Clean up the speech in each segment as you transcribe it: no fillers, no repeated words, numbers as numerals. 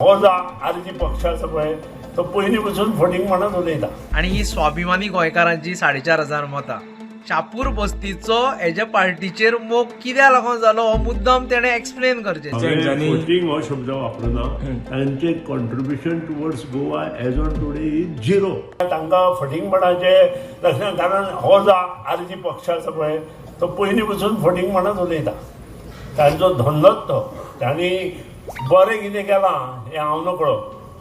हो जो आरजी पक्ष आसा पळय तो पयलीं पसून फटींग म्हणत उलयता. आनी ही स्वाभिमानी गोंयकारांची 4500 मतां. शापूर बस्तीचो हेज्या पार्टीचेर मोग कित्याक लागून जालो हो मुद्दम तेणें एक्सप्लेन करचें. हांवें फटींग हो शब्द वापरना. तांचे contribution towards Goa as on today is zero. तांकां फटींगपणाचे लक्षण, कारण हो जो आरजी पक्ष आसा पळय तो पयलीं पसून फटींग म्हणत उलयता. तांचो धंदोच तो. तांणी बरें कितें केलां हें हांव नकळो,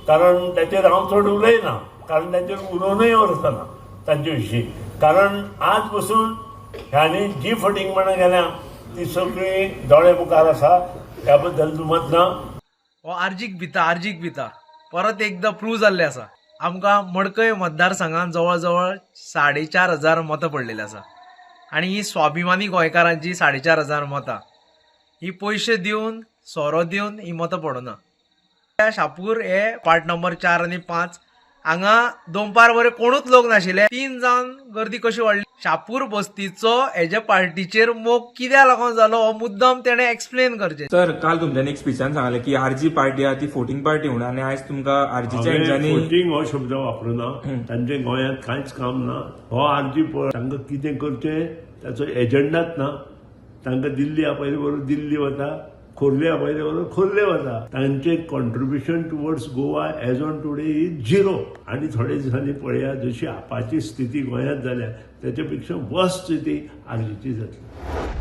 कारण ताचेर हांव चड उलयना, कारण ताचेर उलोवनूय अर्थ ना तांचे विशीं. कारण आज पसून ह्यांनी जी फटींगपणां केल्या ती सगळीं दोळे मुखार आसा, ह्या बद्दल दुमत ना. हो आर्जीक भिता, आर्जीक भिता परत एकदां प्रूव जाल्लें आसा. आमकां मडकय मतदारसंघात जवळ जवळ 4500 मतां पडलेलीं आसा आनी ही स्वाभिमानी गोंयकारांची 4500 मतां. ही पयशे दिवन सोरो दिवन ही मतां पडना. शापूर हे पार्ट नंबर 4 आनी 5 हांगा दोनपार बरे कोणूच लोक नाशिल्ले. 3 जावन गर्दी कशी वाडली. शापूर बस्तीचो हेज्या पार्टीचेर मोग कित्याक लागून जालो हो मुद्दम तेणें एक्सप्लेन करचें. सर, काल तुमच्यांनी एक स्पिचान सांगलें की आरजी पार्टी आहा ती फोटींग पार्टी म्हणून, आनी आयज तुमकां आरजीच्या हांवें हेंच्यांनी फटींग हो शब्द वापरना. तांचे गोंयांत कांयच काम ना. हो आरजी तांकां कितें करचें ताचो एजंडाच ना. तांकां दिल्ली आपयले बरोबर दिल्ली वता, खोर्ले आपयले बरोबर खोर्ले वता. तांचे contribution towards Goa as on today is zero. आनी थोड्या दिसांनी पळया, जशी आपाची स्थिती गोंयांत जाल्या त्याच्या पेक्षा वर्स्ट स्थिती आरजीची जातली.